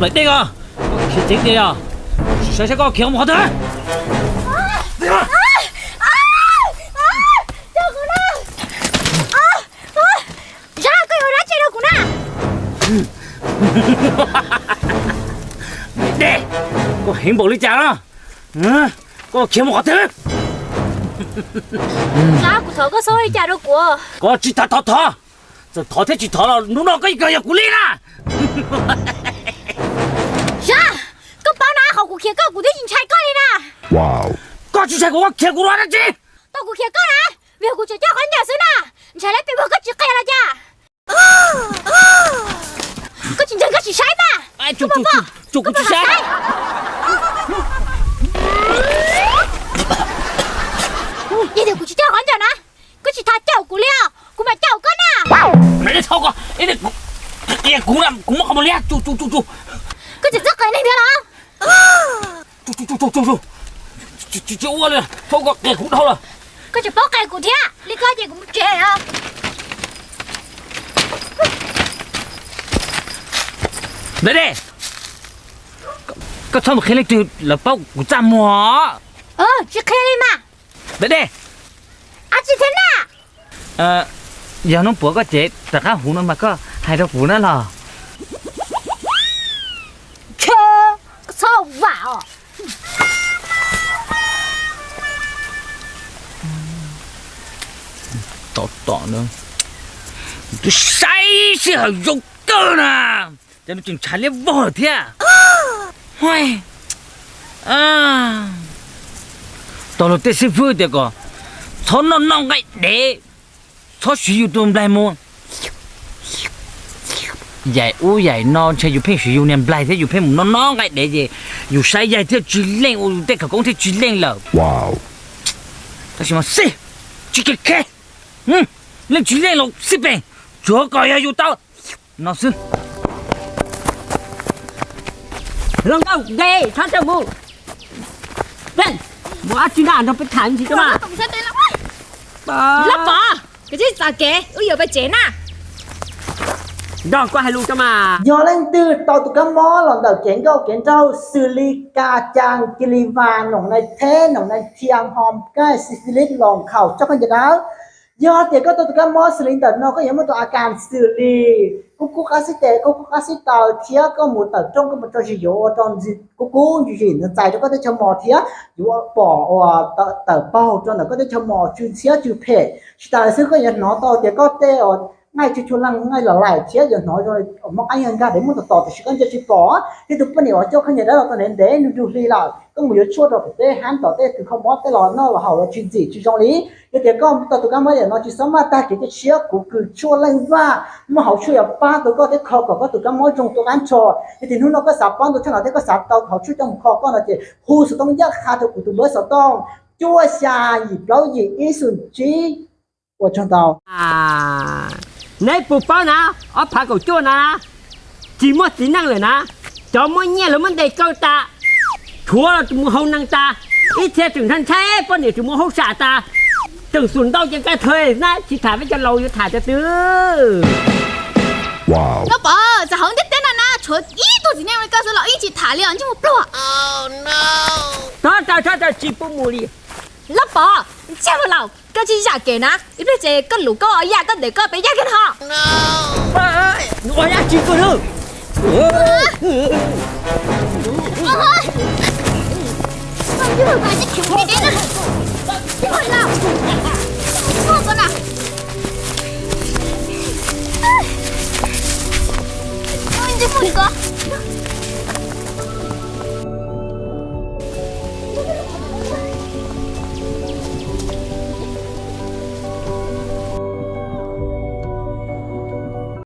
Nplaim dej os, khiav tseev tias yog, sim saib saib koj khiav mus qhov twg. Zab, koj yuav ua dab tsi rau kuv na? Nplaim dej, koj heev npaum li cas no? Koj khiav mus qhov twg? Zab, kuv thov koj txhob ua li cas rau kuv. Koj tsis tas thov thov, txawm thov thiab tsis thov los hnub no koj yeej kawg yog kuv li na. Zab, koj paub na, qhov kuv khiav koj kuv twb tsis ntshai koj li na. Koj tsis ntshai kuv koj khiav kuv los dab tsi? Tau kuv khiav koj na, vim yog kuv tseem coj qhov ncauj xwb na, ntshai lawv pem muag koj tsis qhia los cas? Koj tsis ntseeg koj sim saib mas. Tsuas kuv tsis saib. Yog tias kuv tsis coj qhov ncauj na, koj tsis tas caum kuv li os, kuv mam caum koj na. Kuv muab qhov mus liab, tsuas tsuas tsuas tsuas. Koj tseem txawj qia neeg thiab los? Tsis ua li, thaum koj qia kuv dhau lawm. Koj tseem paub qia kuv thiab, li koj ces kuv mus tsev os. Nplaim dej, koj txhob mus qhia leej twg lawv paub kuv txaj muag. Tsis qhia li mas. Nplaim dej, ab tsi thiab na. Yog hnub puav koj cev rov qab huv no mas koj hais rau kuv na los. Koj txhob vam os. Tom tom na, twb saib sij hawm zoo kawg na, ces nws tseem ntshav liab vog lawm thiab. Tau luag tej xib fwb tias kom txhob noj noj nqaij dev, txhob siv yus tus nplaig mus yaim ub yaim no, ntshe yus pheej siv yus niag nplaig thiab yus pheej mus noj noj nqaij dev ces yus saib yaig thiaj tsis leej ua yus tej khawv koob thiaj tsis leej lawm. Tab sis mas xij, tsis khev khev, leej tsis leej los xij peem, tsuav kom yog yus tau no xwb. Hluas nkauj nqe txhob tawm mus. Pheej mus ab tsi na nrog peb tham ntsis cov mas. Lab Pov, koj tsis txav kev, wb yuav pais tsev na. Nrog koj hais lus cov mas. Yog leej twg tau tus kab mob los ntawm kev nkauj kev nraug xws li ka cas, kis lis vas, noom nai theb, noom nai thiam, hom kaij, syphilis, loos khaum, txoj khaub ncaws dawb, yog tias koj tau tus kab mob xws li ntawm no koj yuav muaj tus a kas xws li kub kub qab xib tes, kub kub qab xib taw, thiab koj mus tawm rooj koj mus tso zis yuav ua rau ntxim kub kub ntsim ntxim ntxais rau koj teb chaws mos thiab yuav pom uas tawm paug rau ntawm koj teb chaws mos tsw ntxhiab tsw phem. Tsis tas li xwb koj yuav hnov tau tias koj tej nqaij tsw tshua leej nqaij los laim thiab yuav hnov zoo mob qab yag nkag dev muaj tos tos tiam sis koj ntsia tsis pom. Thiab tus poj niam uas coj khaub ncaws dawb los tau ntev ntev nrug nrug hli lawm, koj mus yuav tshuaj rau pem tej hab tom tej kws kho mob tej los noj los haus los tsis ntxim tsis zoo li. Yog tias koj tau tus kab mob yam no tsis txhob maj tag kev cia siab, kuv kws tshuaj Leej Vaj muaj hauv tshuaj yuav pab tau koj thiab kho kom koj tus kab mob zoo tu qab nrho. Yog tias hnub no koj xav paub ntau tshaj no thiab koj xav tau hauv tshuaj coj mus kho koj no ces hu xov tooj ncaj qha rau kuv tus npawb xov tooj cuaj xya yim plaub yim ib xum tsib. Ua tsaug ntau. Neb puas paub na, ob phav kaum cuaj na, tsis muaj txiv neej lawm na, cov muaj nyiaj lawv muab ntes kaw tas, tshuav los mus haus nees tas, ib txhia tseem ntshai ntshai poj niam tseem mus haus sam tas, tseem xum ntau ces nqaij thawj na, tsis tham peb cov laus yuav tham cov twg. Lab Pov, txawm hauv ntiaj teb no na tshuav ib tug txiv neej li koj xwb los wb tsis tham li os, ntsej muag pluag. Txhob raws, txhob raws, tsis pub mus li. Lab Pov, ntsej muag laus, koj tsis zam kev na, ib pliag ces koj lus koj ua yaj koj ntes koj peb yaj kiag no. Ua yaj tsis koj na. Ntsej muag koj.